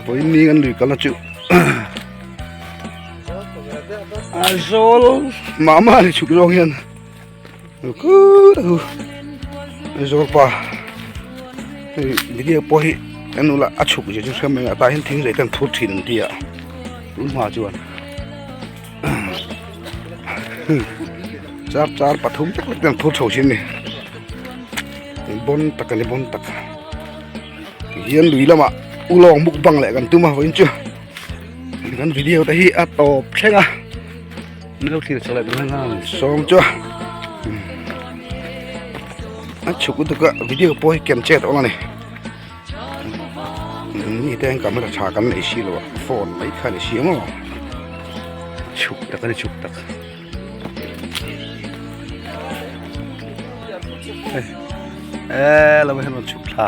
Vawiin ni kan lui kalna chu Aizawl mah mah ni chhuk zawng hian Aizawl pa hei video pawh hi kan nula a chhuk zia chu hre mai a tah hian thing leh kan phur thin an ti a tun hma chuan char char pathum tak tak ten phur chho thin a ni bawn tak a ni bawn tak tihian lui lamah ulawng mukbang leh kan tum a vawiin chu kan video te hi a tawp thleng a min lo thlir chho leh dawn a sawm chu a chhuk lutuk a video pawh hi kem chet awm a ni mi te an camera tha kan nei si lo a phone mai kha ni si ang aw chhuk tak a ni chhuk tak e lo hian rawn chhuk thla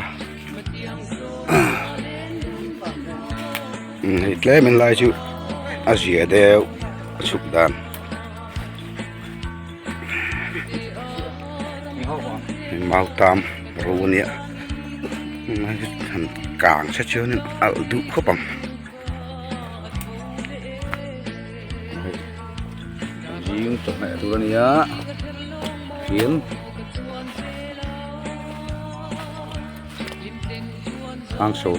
hei tlem in lai chu a zia deuh a chhuk dan mautam ro a nia han kang se chuan in alh duh khawp ang zing chawhmeh tur a nia tin hangso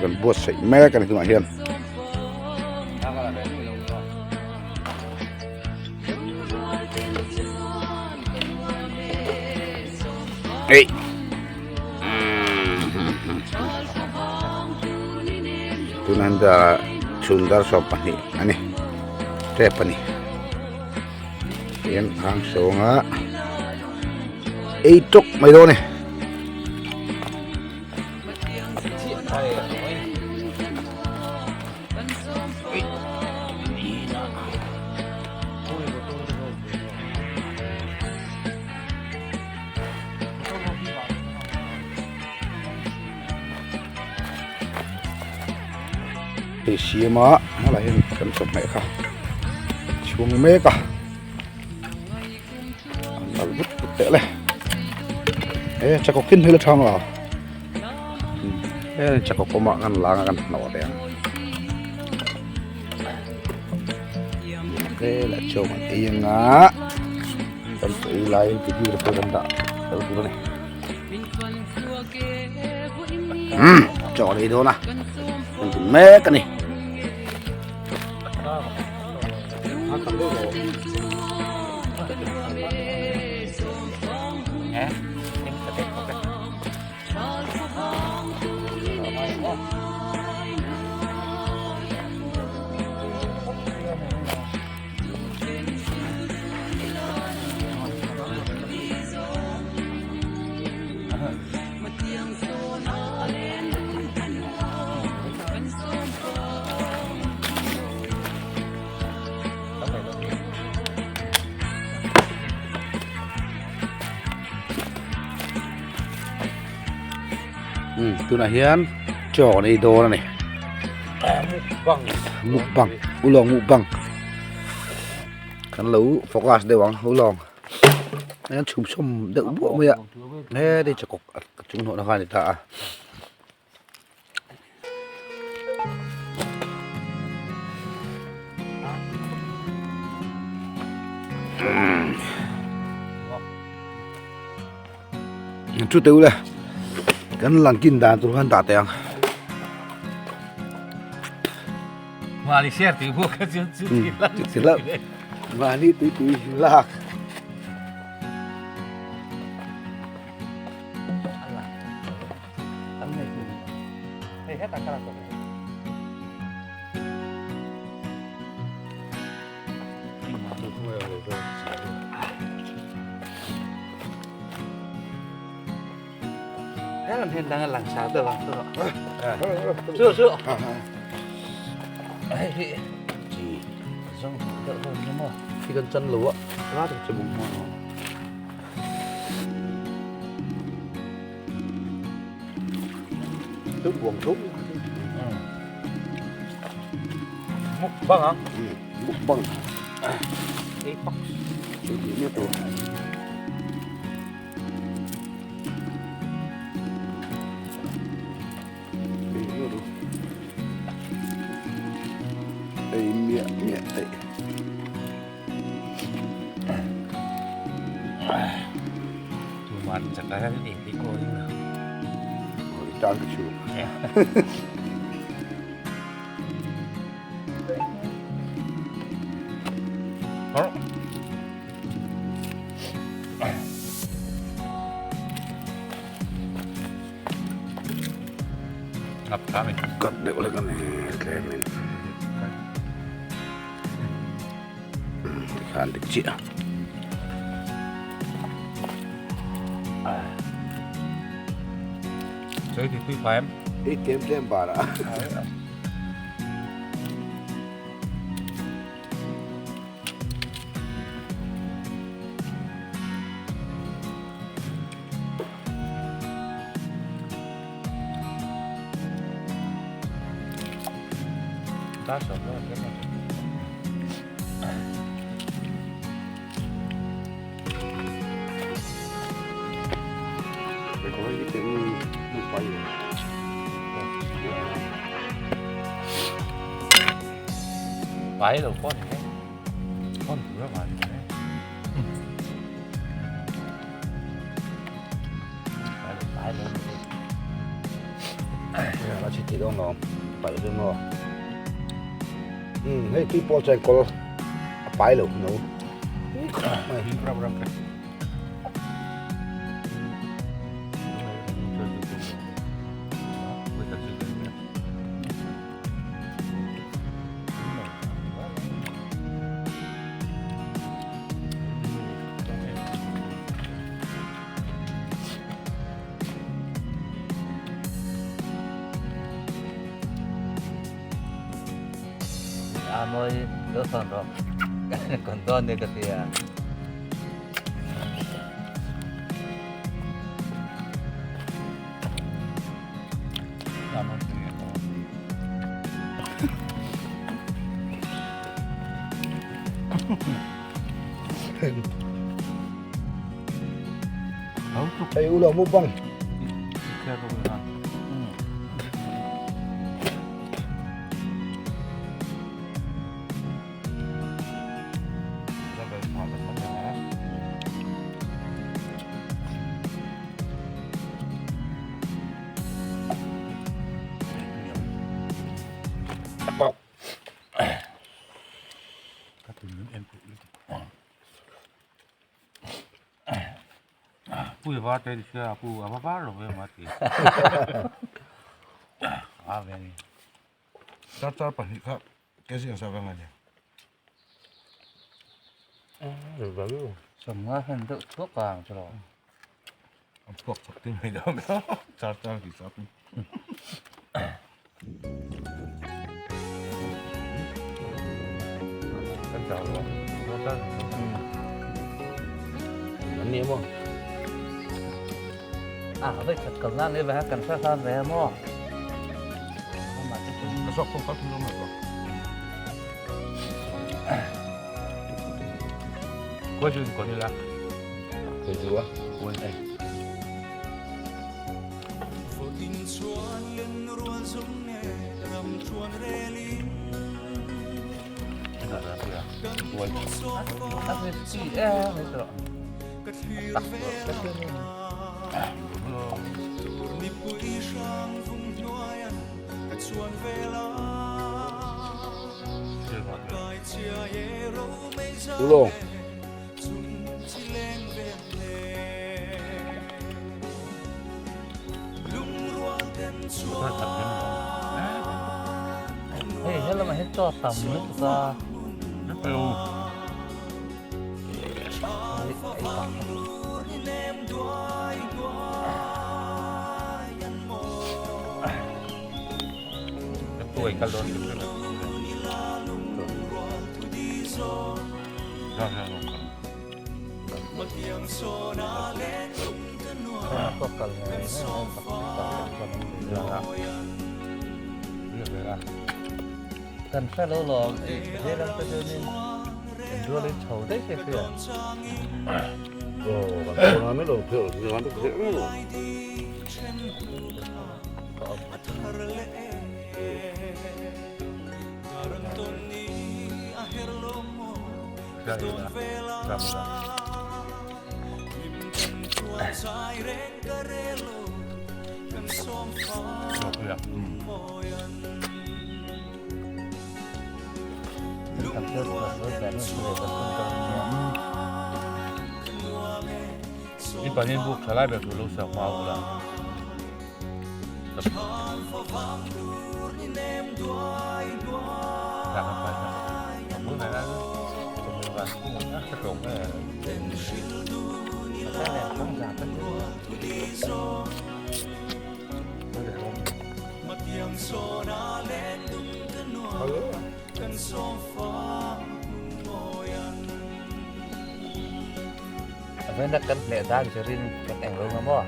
kan buatsaih mek a ni tunah hian. Ei. Tunan da chhun dar 12 ani. Tep ani. Hian hang sawnga ei tawk mai dawn e. Hei siam a helai hian kan chawhmeh kha chhung mek a an kal vut vut teh le he chakawk hi hmel a thang lo. Heng chakawk awmah khan lang a kan hnawh leh ang vel ah chaw kan ei anga kan chaw ei lai video te pawh kan dah tel tur a ni umm chaw an ei dawn a kan ti mek a ni. Tunah hian chaw kan ei dawn a ni mukbang mukbang ulawng mukbang kan lo focus deuh ang ulawng an chhum chhum deuh buah mai a he chakawk a chung hnawhna kha a ni ta a. Chu teu le kan lang kin dan tur khan dah teh ang. Mali share tui bu ka chu chu ti la. Chu ti la. Mali tui tui lak. Khi kan chan lo a, la tak che bung ma. Nước buồn thúc. Mukbang á. Mukbang. Ei pak. Ei ti mi tu. daih. Tuman chakara ni ti ko ni. I tan ka chu. Cut deuh lek a ni tlem in tikhan dik chiah a. Ei tlem tlem bar a. Pai lo pawh ni e, hawn tur a van ni e. Pai lo ni e. A chi ti dawn lo, pai dawn lo. Hmm, hei tui pawl chuan kawl a pai lo no. A mawi lo sawn rawh kan dawn nia ka ti a. Hei u lo mukbang. Pui var te sia pu a va var lo ve ma ti. A ve ni. Char char pahnih kha kg ang sa vang a ni. Sawmnga hian deuh thuak ang chu lo. An chhuak chak tin mai dawn char char ti sap. Kan chau lo. An ni maw? À, vậy thật cần lan đi về cần sát san về maw. Ka suak kawng kal thung lo mai. Kua chu ko ni la. Kua chu a. Kua đây. Ulawng. Hei helama hi chaw tam lutuk a. Kan hre lo lawm i veilam te chuanin in rual in chho daih se hria. Aw kan thawn a mai lo pheuh lo kan hre mai lo. I panin buk tha lai ber tur lo siam hma ula. Avena kan hneh dan chirin kan eng lo nga maw.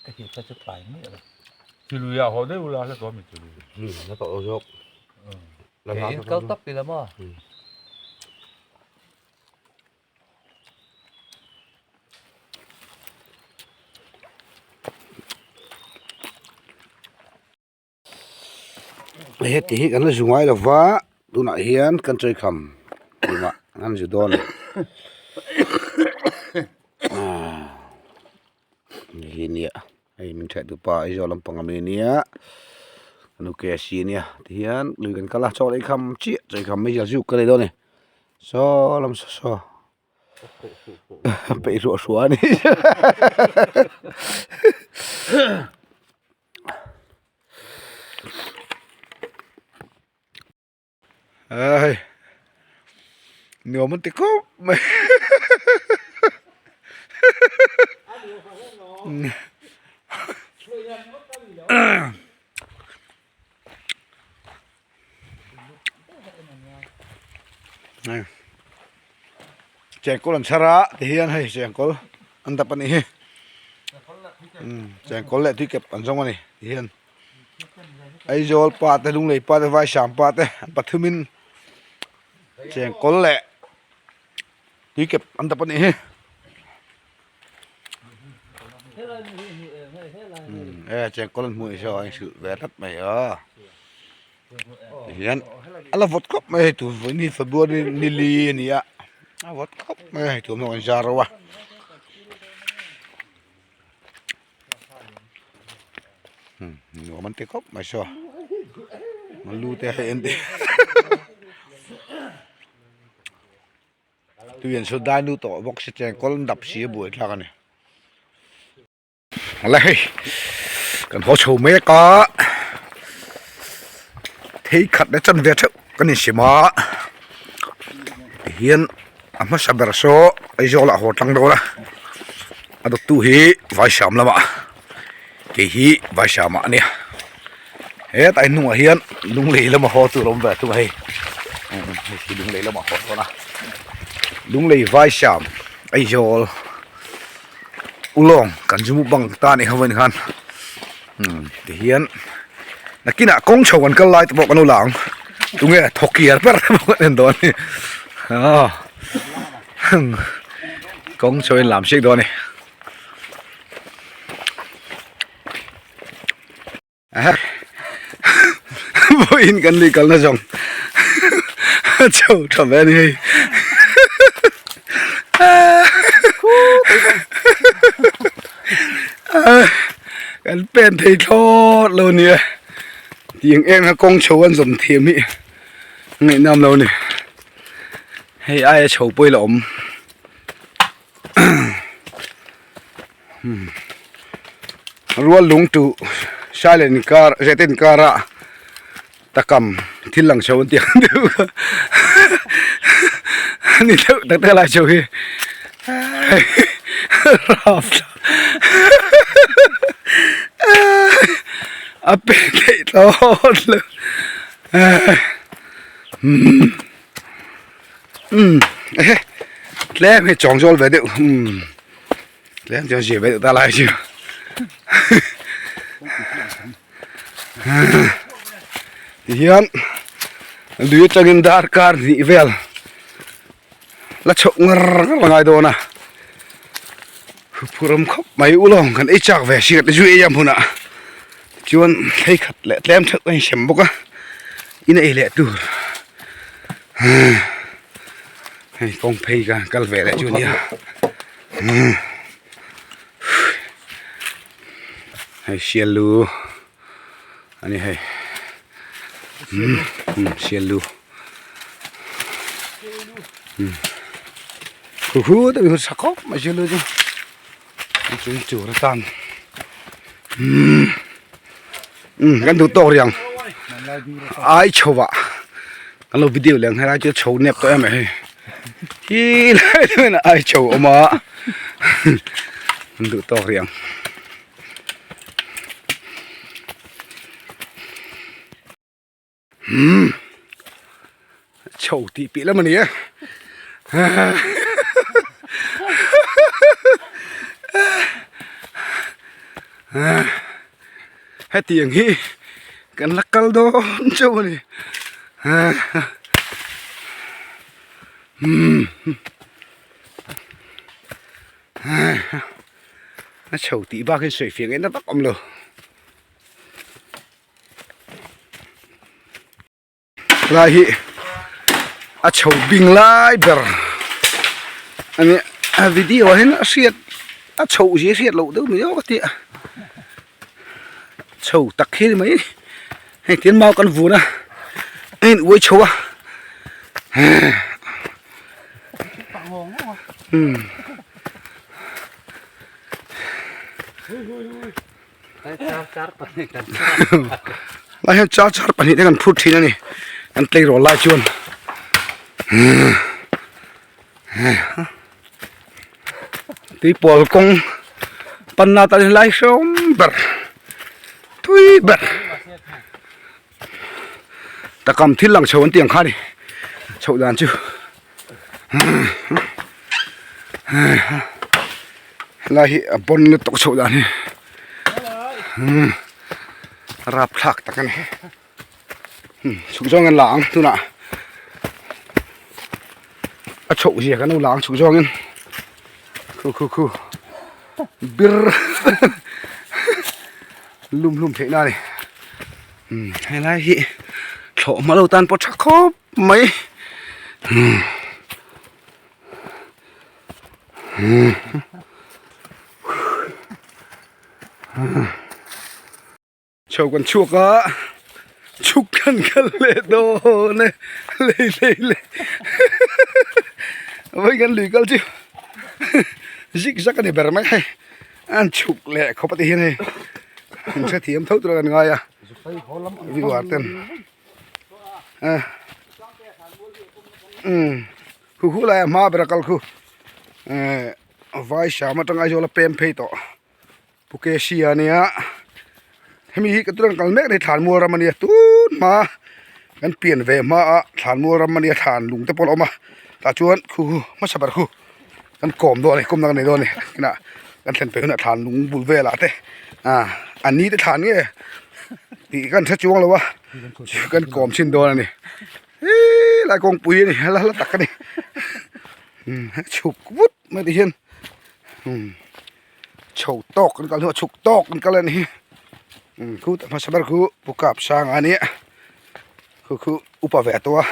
Ka hi kha chu pai miah lo. Chilui ah haw deuh ula hla tawh mi chilui. Na tawh lo zawk. Ke in kal tawp ila maw. Heti hi kan la zu ngai lo va tunah hian kan chawi kham tumah an zu dawn a ni hi nia hei min ṭheh dupa Aizawl lampang ami ania nu ke a si ania tihian lui kan kal a chaw leh kham chiah chawi kham mai hian zuk ka nei dawn a ni saw lam saw saw. Peih hruah hruah a ni. Hei nuam an ti khawp mai. Chengkawl an chhar a tihian hei chengkawl an dap a nih hi chengkawl leh tuikep an zawng a ni tihian Aizawl pa te Lunglei pa te Vaisam pa te an pathumin chengkawl leh tuikep an dap a nih hi. E chengkawl an hmuh saw a inhrilh ve tlat mai a tihian a la vawt khawp mai hei tun vawiin February ni li a ni a a vawt khawp mai a hei tun pawh kan zar reuh a nuam an ti khawp mai saw an lu te hei an ti. Tui an saw dai nu tawh bawk si cheng kawl an dap si a buai thlak a ni. Ala hei kan haw chho mek a thei khat leh chan ve theuh kan insim a tihian a hmasa ber saw Aizawl ah haw tlang dawn a a dawttu hi Vaisam lamah kei hi Vaisam ah a nia. Hetlai hnungah hian lunglei lama haw tur a awm ve thung a hei hei hi lunglei lamah haw dawn a lunglei vaisam Aizawl ulawng kan zu bang ta anih ho khan tihian nakinah kawng chho kan kal lai te pawh kan ula ang tunge thawkiar ber te pawh kan en dawn a ni kawng chho in lam siak dawn a ni. Vawiin kan lui kalna zawng a chho tha ve a ni hei kan pen thei thlawt lo a ni e tiang em a kawng chho an zawm thiam hi ngaihnam lo a ni hei aia chho pawh ila awm. Rual lung tuh silent inkar zete inkara takam thil lang chho an tih ang deuh kha a ni deuh tak tak lai chho hi a pen theih thlawt lo umm ehe tlem hi chawng zawl ve deuh umm. Tlem chuan zir ve deuh ta lai chu. Tihian lui atangin darkar hnih vel la chhoh ngar ngar la ngai dawn a phuram khawp mai ulawng kan ei chak ve hriat zui ei a hmunah chuan thlei khat leh tlem theuh a insem bawk a in ei leh tur hei kawng phei kha kal ve leh chu ania hei sial lu ani hei umm sial lu umm khu khu te mi tha khawp mai sial lu chu a chung tur atan umm umm kan duh tawk riang ai chho ah kan lo video leh ang helai chu chho nep tawh em mai hei hi lai chuan ai chho a awm a kan duh tawk riang. Umm chho tih piah lam a ni e hetiang hi kan la kal dawn chauh a ni umm. A chho tih bak hi sawi fiah ngaihna vak awm lo. Lai hi a chho bing lai ber a ni a video ah hian a hriat a chhoh zia hriat loh deuh mai awk a tia chho tak hi ni mai hei tin mau kan vun a a in uai chho a. Lai hian char char pahnih te kan phur thin a ni kan tleirawl lai chuan tuipawl kawng panna tan hian lai hreawm ber tui ber. Takam thil lang chho an tih ang kha a ni chhoh dan chu helai hi a bawn lutuk chhoh dan hi rapthlak tak a ni chhuk zawng in la ang tunah a chhoh zia kan lo la ang chhuk zawng in khu khu khu bir lum hlum theih na a ni umm helai hi thlawh hma lo tan pawh tha khawp mai umm chho kan chhuak a chhuk kan kal leh dawn e lei lei lei vawi kan lui kal chu zig zag a ni ber mai hei an chhuk leh khawp a ti hian hei an hrethiam tho tur a kan ngai a viewer ten eh umm khu khu lai a hma ber a kal khu eh vai hram atanga Aizawl a pem phei tawh. Pu Kesia ania hemi hi ka turan kal mek ni thlanmual ram ania tun hma kan pian ve hma a thlanmual ram ania thlan lung te pawh a awm a tah chuan khu hmasa ber khu kan kawm dawn a ni kawmna kan nei dawn a ni kinah kan thlen peih hunah thlan lung bul velah te ah an ni te thlan nge tih kan hre chuang lo a kan kawm chhin dawn a ni hee lai kawngpui a ni la hla tak a ni chhuk vut mai ti hian umm. Chho tawk kan kal hnuah chhuk tawk kan kal a ni hi umm khu ta hmasa ber khu pu kap sang a nia khu khu upa ve tawh a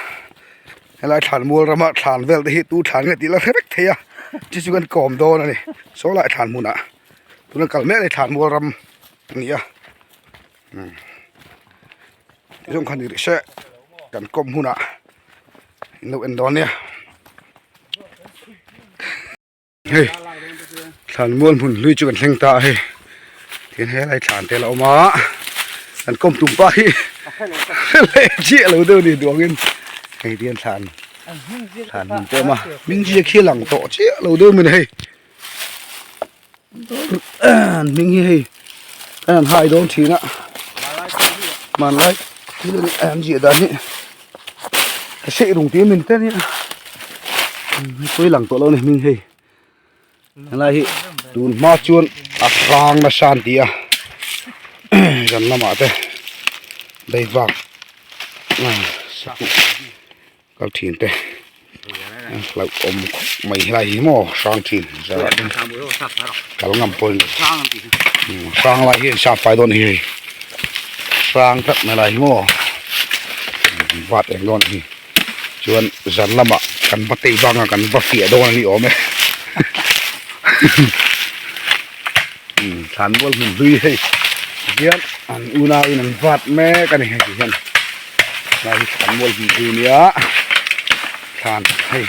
helai thlan mual rama thlan vel te hi tu thlan nge tih la hre vek thei a chu chu kan kawm dawn a ni saw lai thlan hmunah tuna kal mek a ni thlan mual ram a ni a umm tizawng khan ni rih se kan kawm hunah in lo en dawn nia. Hei thlan mual hmun hlui chu kan thleng ta a hei tin helai thlan te la awm a kan kawm tum pa hi leh chiah lo deuh a ni duangin hei tihian thlan thlan hmun te a awm a hming ziak hi a lang tawh chiah lo deuh mai a ni hei an hming hi hei an han hai dawn thin a hmanlai thil a ni an ziah dan hi a sei rung tih min te a nia pawi lang tawh lo a ni hming hei helai hi tun hma chuan a hrang nasa an ti a zan lamah te. Daivak kal thin te hlauh awm khawp mai helai hi maw hrang thin kal ngam pawh a ni lo hrang lai hi an sap fai dawn a ni hei hrang tlat mai lai hi maw vat eng dawn a ni chuan zan lamah kan va tei bang a kan va fiah dawn a ni awm e thlan mual hmun hlui hei hian an unau in an vat mek a ni hei hian lai hi thlan mual hmun hlui nia thlan hei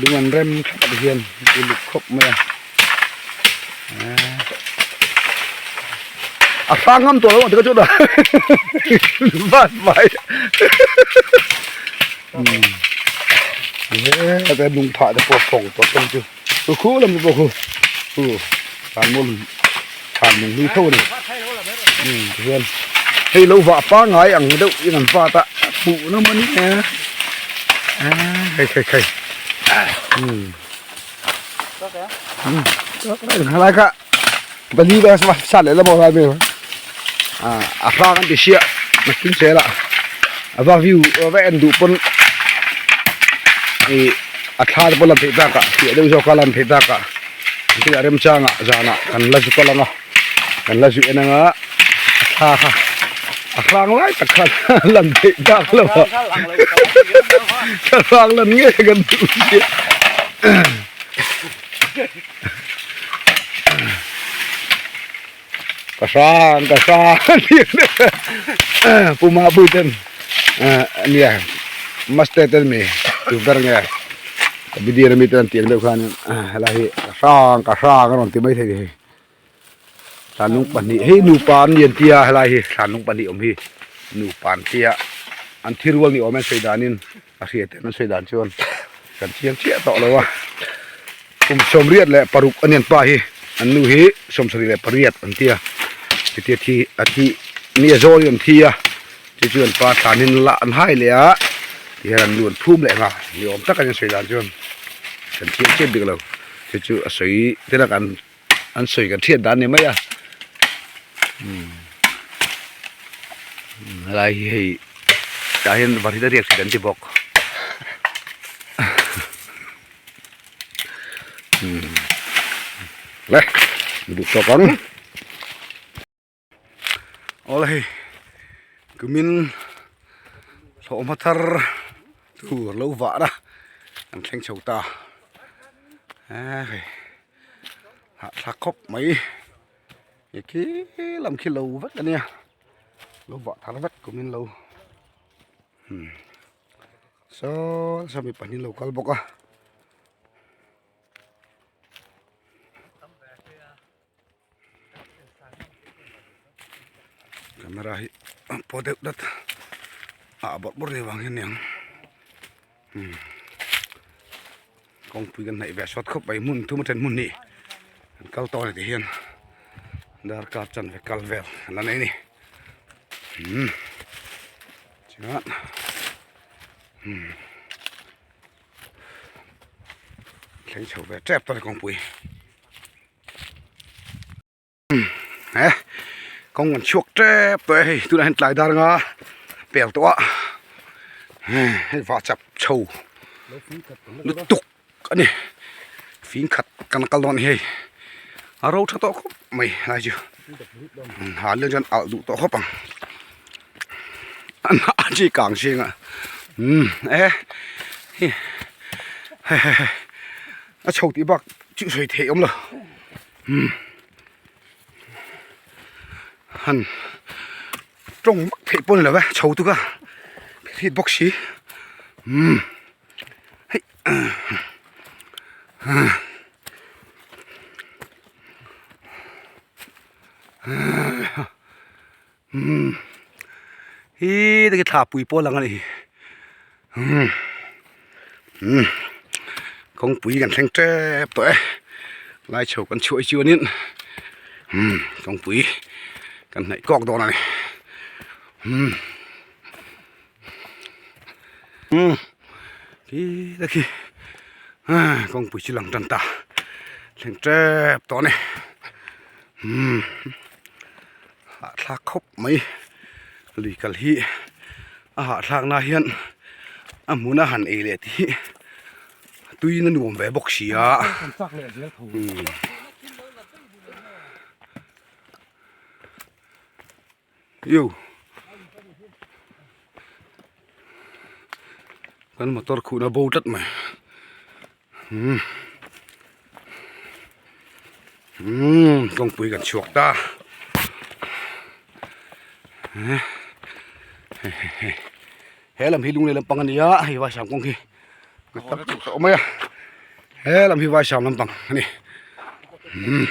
lung an rem thlap ah te hian uluk khawp mai a a hrang ngam tawh lo ang ti ka chu dah vat mai he lung phah te pawh phawng tawh tawng chu. Khu khu lam pawh khu khu thlan mawl thlan lung hlui tho a ni umm tihian hei lo vah pangai ang deuh in an vat a hmuh nawm a ni e hei hei hei umm umm helai kha pali vel sat leh lam a vel a hrang an ti hriah nakin zel ah a va view a va en duh pawn ih a thla te pawh lan theih tak ah fiah deuh zawk a lan theih tak ah thil a remchang ah zan ah kan la zuk a lang a kan la zuih en anga a thla kha a hrang lai tak khan lan theih tak lo a thla hrang lan ngei kan duh sia. Ka hrang ka hrang Pu Mapui ten nia Master ten mi tu ber nge ka video na mi ten an tih ang deuh khan helai hi ka hrang ka hrang a rawn ti mai thei hei thlanlung pahnih hei nupa an ni an tia helai hi thlanlung pahnih awm hi nupa an tia an thi rual ni awm e an sawi danin. A hriat an sawi dan chuan kan chiang chiah tawh lo a, kum 96 a nian pa hi an nu hi 78 an ti a, chutia thi a thi ni a zawl in an thi a, chu chu an pa thlan in lah an hai leh a tihian an nu an phum leh nghal ni awm tak a ni an sawi dan chuan kan chiang chiah bik lo, chu chu a sawi te lah kan an sawi kan hriat dan ni mai a umm helai hi hei tah hian varhit a riak thin an ti bawk umm le duh tawk ang. Awle hei kumin hlawhhma thar tur lo vah na an thleng chho ta hei hahthlak khawp mai he khi lam khi lo vek a nia lo vah thar vek kumin lo saw saw mi pahnih an lo kal bawk a. Camera hi a paw deuh dat a ah bawrh bawrh ni vang hian aniang umm kawngpui kan hnaih ve sawt khawp mai hmun thum a then hmun hnih an kal tawh a ni tih hian darkar chanve kal vel an la nei a ni umm chuan umm. Thleng chho ve tep tawh a ni kawngpui he kawng an chhuak tep tawh e hei tunah hian tlai dar anga pel tawh a hei vah chap chho lutuk a ni fing khat kan kal dawn a ni hei a ro tha tawh khawp mai helai chu ha leng chuan alh duh tawh khawp ang a chi kang zing a umm e hi he he he a chho tih bak chu sawi theih awm lo umm han tawng vak theih pawh a ni lo ve chho tuk a hrit bawk si umm hei. Hi te khi thla pui pawl ang a ni hi kawngpui kan thleng tep tawh e lai chho kan chhuah hi chuanin kawngpui kan hnaih kawk dawn a ni khi te khi kawngpui chu lang tan ta thleng tep tawh a ni. Hahthlak khawp mai. Lui kal hi a hahthlak na hian a hmun a han ei leh tih hi tuiin a nuam ve bawk si a. Yu kan motor khuhna bo tlat mai umm umm kawngpui kan chhuak ta he lam hi lunglei lampang a ni a hei vaisam kawng hi tam tak a awm mai a he lam hi vaisam lampang a ni umm.